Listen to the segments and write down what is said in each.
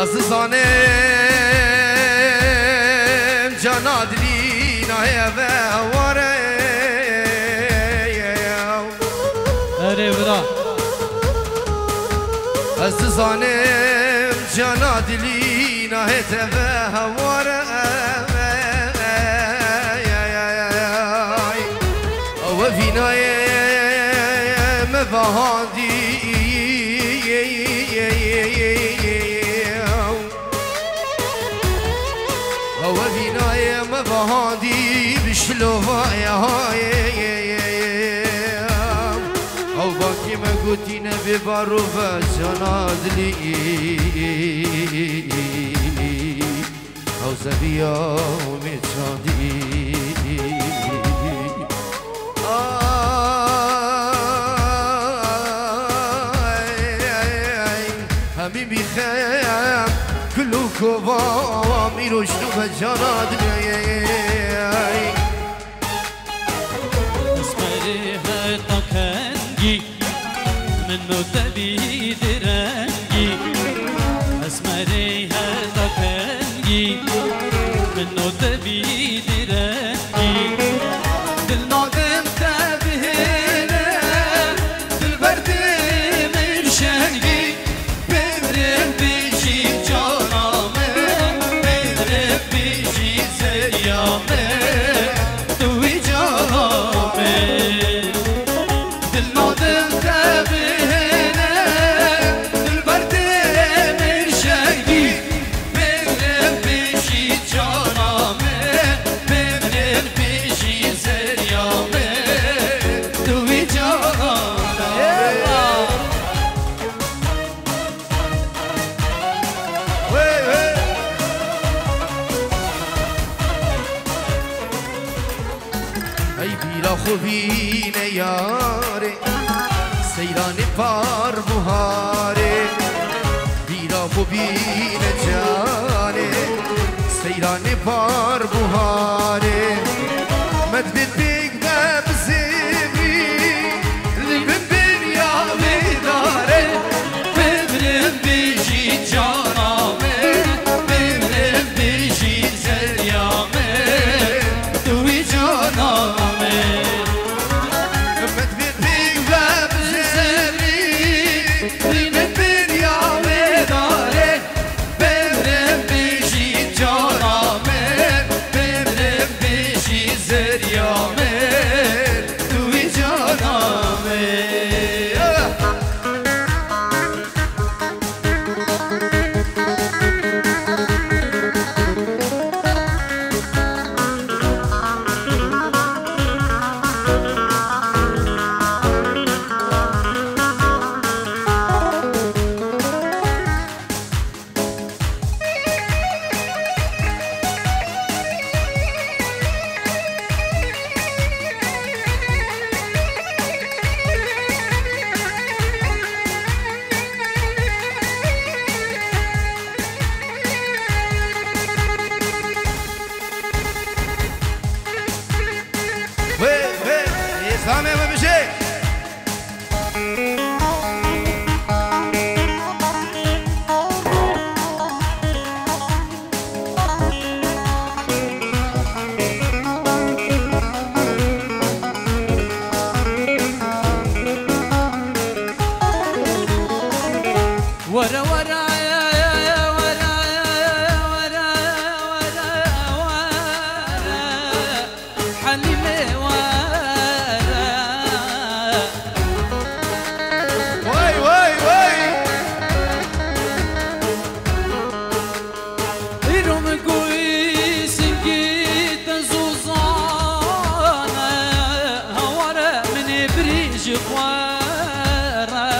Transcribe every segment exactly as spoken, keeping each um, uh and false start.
Ez dizanim cana dilî nahê ve heware. Erê bira. Ez dizanim cana dilî nahê te ve heware. Ew vînayê me vehandî. Ew vînayê me vehandî bi şilovaya hayê. Ew bakî me gotîne bê baro ve cana dilî. Ew zeviya me çandî. Ay, hemî mîxem kul û kova mîroşno ve cana dilî. Esmerê heta kengî, min û te bî di rengî. Esmerê heta kengî, min û te bî di rengî. Dil nadim te bihêle, dilber dê min şengî. Bimrim bijî cana min, bimrim bijî zeriya min, tu wî cana min. Dil nadim te bihêle, dilber dê min şengî. Bimrim bijî cana min, bimrim bijî zeriya min, tu wî cana min. Hey, bîra xwe bîne yarê, seyranê par buharê. Bîra xwe bîne canê, seyranê par buharê. Me divê pêk ve bizêvî, li bin bêriya vê darê. Bimrim bijî cana min, bimrim bijî zeriya min, tu wî cana min. Me divê pêk ve bizêvî, li bin bêriya vê darê. Bimrim bijî cana min, bimrim bijî zeriya min, tu wî cana min. Wê, wê, ê, samê we bijê. Were, were, were, were, were, were. Helîmê were. Way, way, way. Îro min goyî singî te zozane, haware min ê birî ji xwe re.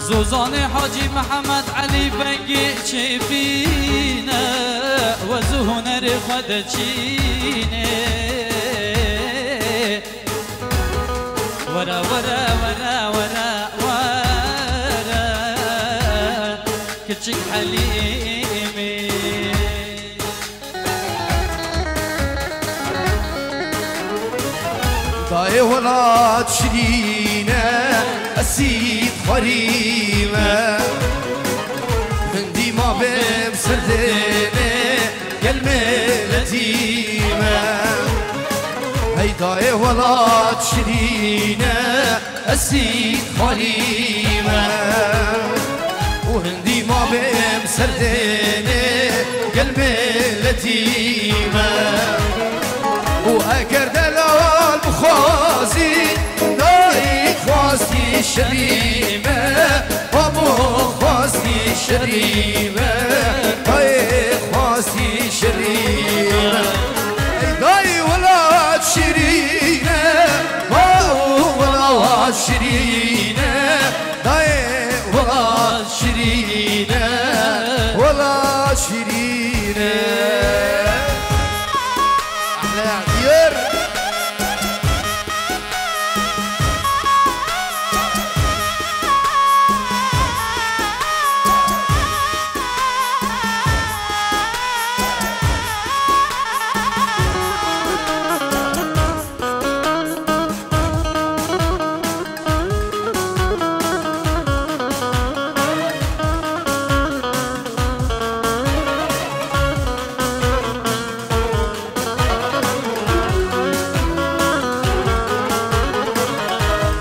Zozanê Hacî Mihemed Elî vengê çêpîne, we ji hunerê xwe de çîne. Were, were, were, were, were, kiçik Helîmê. Dayê welat şirîne, esîd xwerî me. Hindî ma bêm serdênê, gel mêletî me. Hey dayê welat şirîne, esîd xwerî me. Û hindî ma bêm serdênê, gel mêletî me. û eger delal bixwazî, dayî xwastî şerî me, babo xwastî şerî me, dayê xwastî şerî me. Ey dayî welat şirîne, babo welat şirîne, dayê welat şirîne, welat şirîne. Ehle diyar.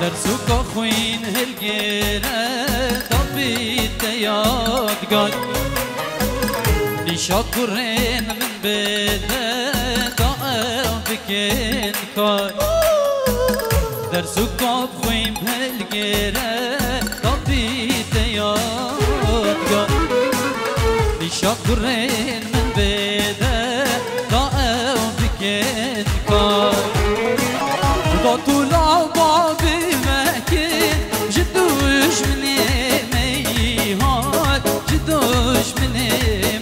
Dersuka xwîn hilgêre, da bîte yadgar. Nîşa kurên min bêde, da ew bikin kar. Dersuka xwîn hilgêre, da bîte yadgar. Nîşa kurên min bêde, da ew bikin kar. Da tu lava bimeke, ji dujminê me yî hat, ji dujminê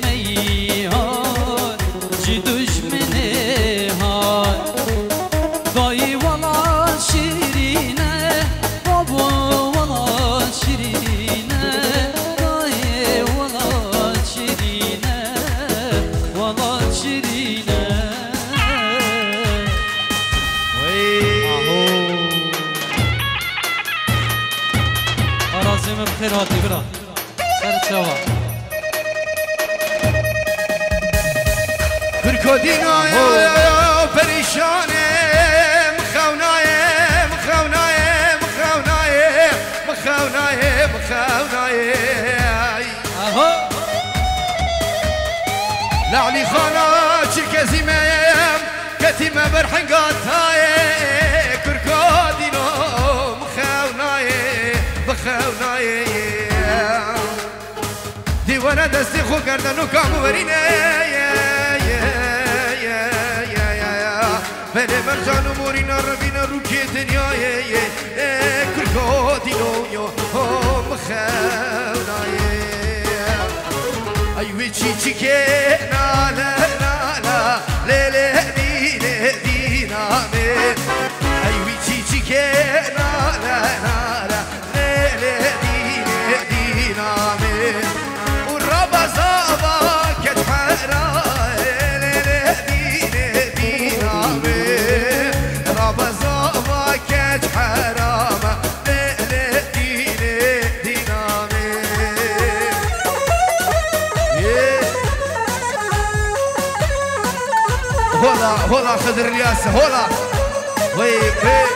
me yî hat, ji dujminê hat. Dayê welat şirîne, babo welat şirîne, dayê welat şirîne, welat şirîne. Wey. Aho. Arazê min bi xêr hatî bira. Ser çawa. Kurko dîna ya, ya, ya, perîşan e, mixewnayê, mixewnayê, mixewnayê, mixewnayê, mixewnayê. Aha. Lê Elî Xana Çirkezî me, ketî me ber hinga tayê, Kurko dîno, mixewnayê, mixewnayê. Dî were destê xwe gerdeno kam werîne, ye, ye, ye. Belê mercan û morîna revîne rûkê dinyayê, ye, ye. Kurko dîno, yo, ho, mixewnayê. Ey wî çîçikê nale, nale, lê, lê, dînê, dîna me. Ey wî çîçikê nale, nale, lê, lê, dînê, dîna me. Û rabeza va keç hera, lê, lê, dînê, dîna me. Rabeza va keç hera me, lê, lê, dînê, dîna me. Yê. Hola, hola Xizir Ilyas, hola. Wey, wey.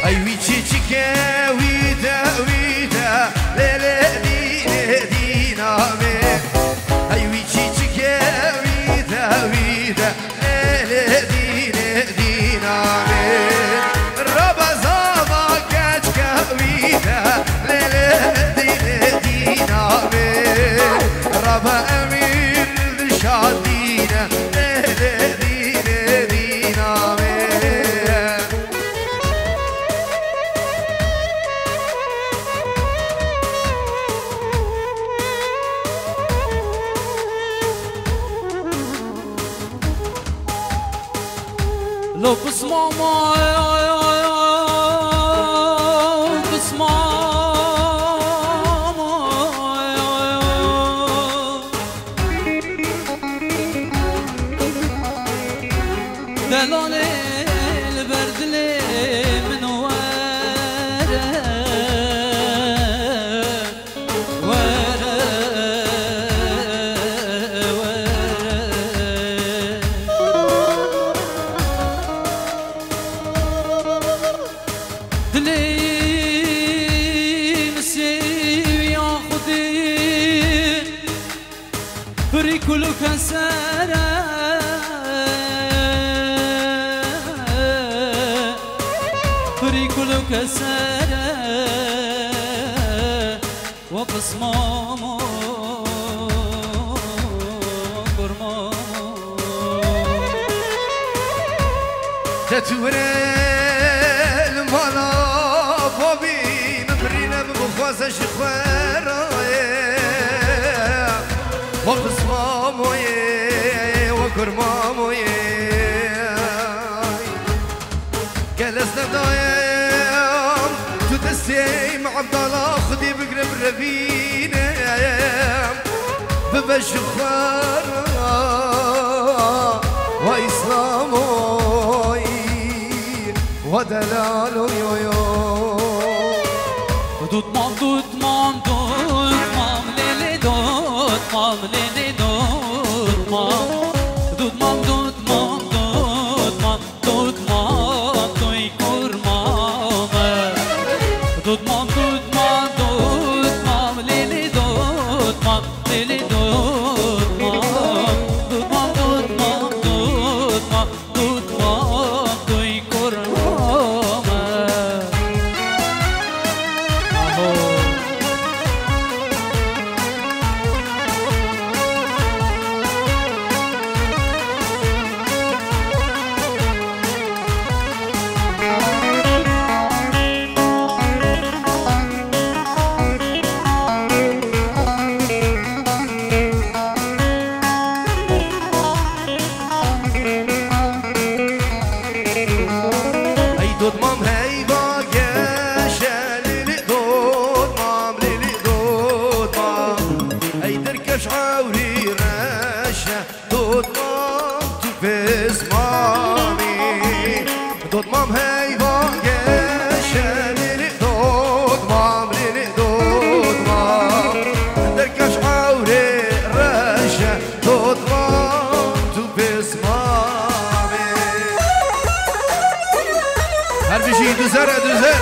Ey wî çîçikê wî de, wî de, lê, lê, dînê, dîna me. Ey wî çîçikê wî de, wî de, lê, lê, dînê, dîna me. Rabeza va keçke wî de, lê, lê, dînê, dîna me. Rabe Emîr Dilşad dîne, lê, lê, dînê, dîna me. Lo pismamo, pismamo. Delalê li ber dilê min were, were, were. Dilê min sêwiya Xwedê pirî kulû kesere, pirî kulû kesere, we pismamo, kurmamo. Te tu were li mala babî min birîne min bixwaze ji xwe re. Wa pismamoyê, wa kurmamoyê. Gel ez nedayem tu destê min Ebdala Xwedê bigre birevîne. Bibe ji xwe re, wa Îslamoy, wa delalo yo yo. Dutmam, dutmam, dutmam, lê lê dutmam, lê lê dutmam. Dutmam, dutmam, dutmam, dutmam, toy kurmame. Dutmam, dutmam, dutmam, lê lê dutmam, lê lê dutmam. Dutmam, dutmam, dutmam, dutmam, toy kurmame. Aho. Ey dotmam heyva geşe, lili dotmam, lili dotmam. Ey derkeş ewrî reşe, dotmam tu pêzmamî. Dotmam heyva geşe, lili dotmam, lili dotmam. Derkeş ewrî reşe, dotmam tu pêzmamî. Her bijî, du zer e, du zer.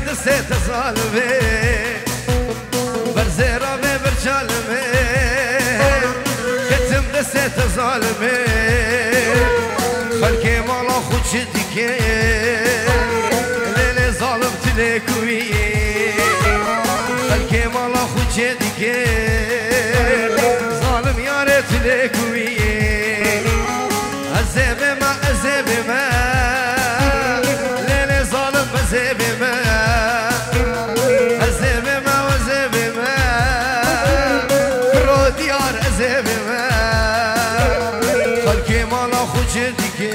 Destê te zalimê, berzêra me bir çalimê, ketim destê te zalimê. Xelkê mala xwe çi dike, lê lê zalim tu lê kuwî. Xelkê mala xwe çi dike, zalim yarê tu lê kuwî. Ez ê bême, ez ê bême, lê lê zalim ez ê bême. Ez ê bême, ez ê bême, kuro diyar ez ê bême. Xelkê mala xwe çê dike,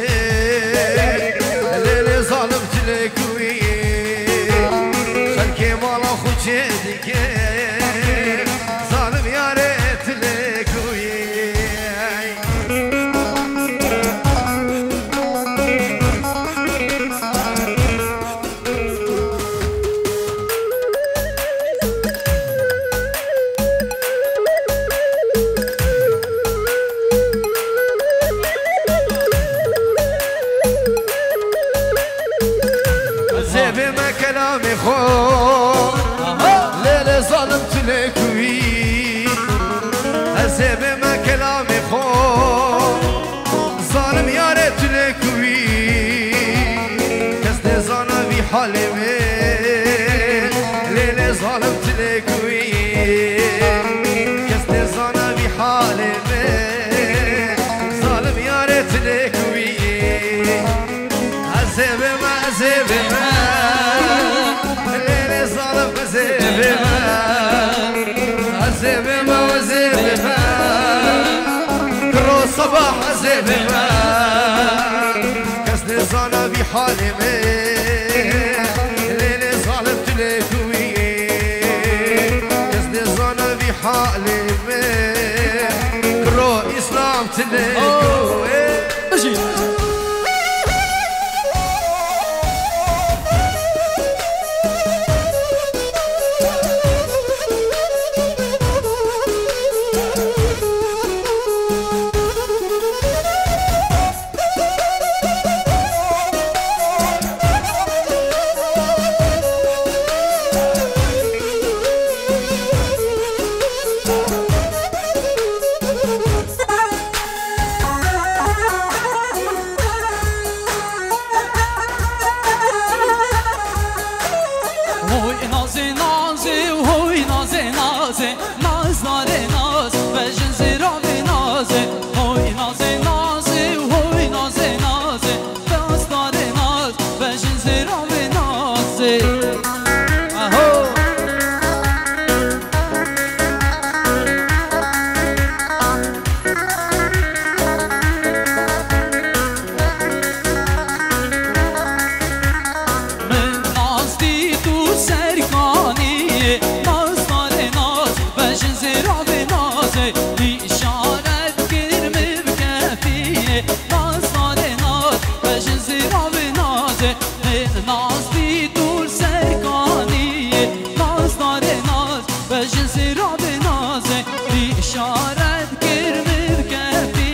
lê lê zalim tu lê kuwî. Xelkê mala xwe çê dike, zalim yarê tu lê kuwî. Ez ê bême kelamê xwe, lê lê zalim tu lê kuwî. Ez ê bême kelamê xwe, zalim yarê tu lê kuwî. Kes nêzana vî halê me, lê lê zalim tu lê kuwî. Kes nêzana vî halê me, zalim yarê tu lê kuwî. Ez ê bême, ez ê bême, lê lê zalim ez ê bême. Ez ê bême, ez ê bême, kuro sebah ez ê bême. Kes nêzana vî halê me, lê lê zalim tu lê kuwî. Kes nêzana vî halê me, kuro Îslam tu lê kuwî. Bijî. Hoy nazê nazê, hoy nazê nazê, naz dare naz, bejin zêra vê nazê. Hoy nazê nazê, hoy nazê nazê, naz dare naz, bejin zêra vê nazê. Aho. Min naz dît û serkanî, naz dare naz, bejin zêra vê nazê, îşaret kir min bi kefî, naz dare naz, bejin zêra vê nazê. Min naz dît û serkanî, naz dare naz, bejin zêra vê nazê, îşaret kir min bi kefî,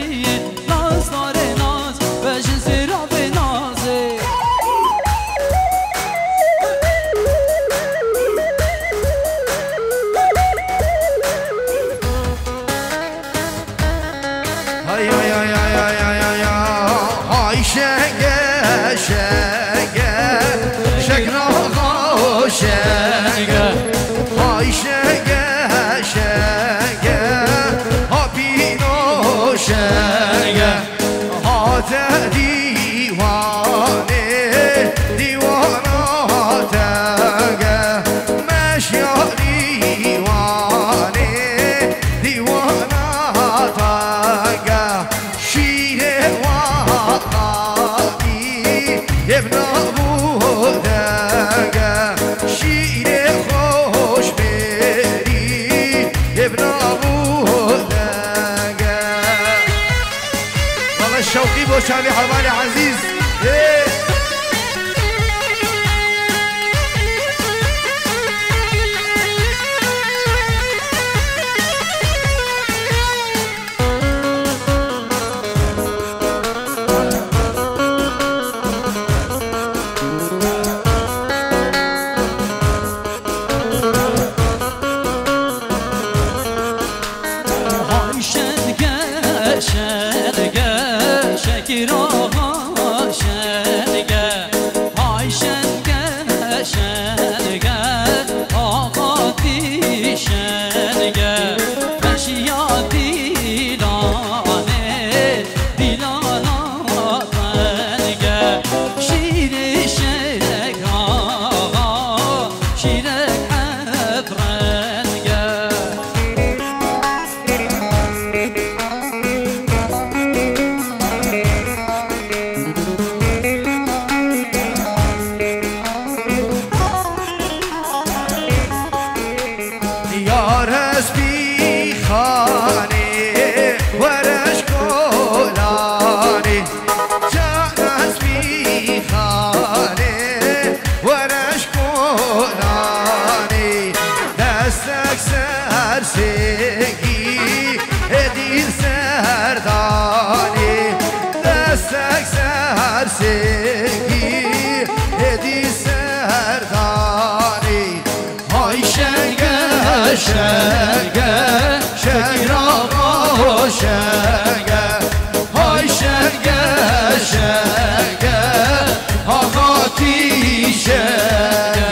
naz dare naz, bejin zêra vê nazê. Hay, hay, hay, hay, hay, hay, hay, hay. Hay şenge, şenge, şekna xawo şenge. Hay şenge, şenge, ha pîno şenge. Hate dîwanê, dîwana tenge. Meşya dîwanê, dîwana tenge. Şîrê wa qatî, yê bi navû denge. Şîrê xweş bêrî, yê bi navû denge. Valla şewqî bo çavê hevalê ezîz. Ê! Dîrek heb reng e. Yar ez bîxanê, were ji kolanê. Can ez bîxanê, were ji kolanê. Destek ser sêgî, êdî serdanê. Destek ser sêgî, êdî serdanê. Hay şenge, şenge, şegra xwe şenge. Hay şenge, şenge, ha xatî şenge.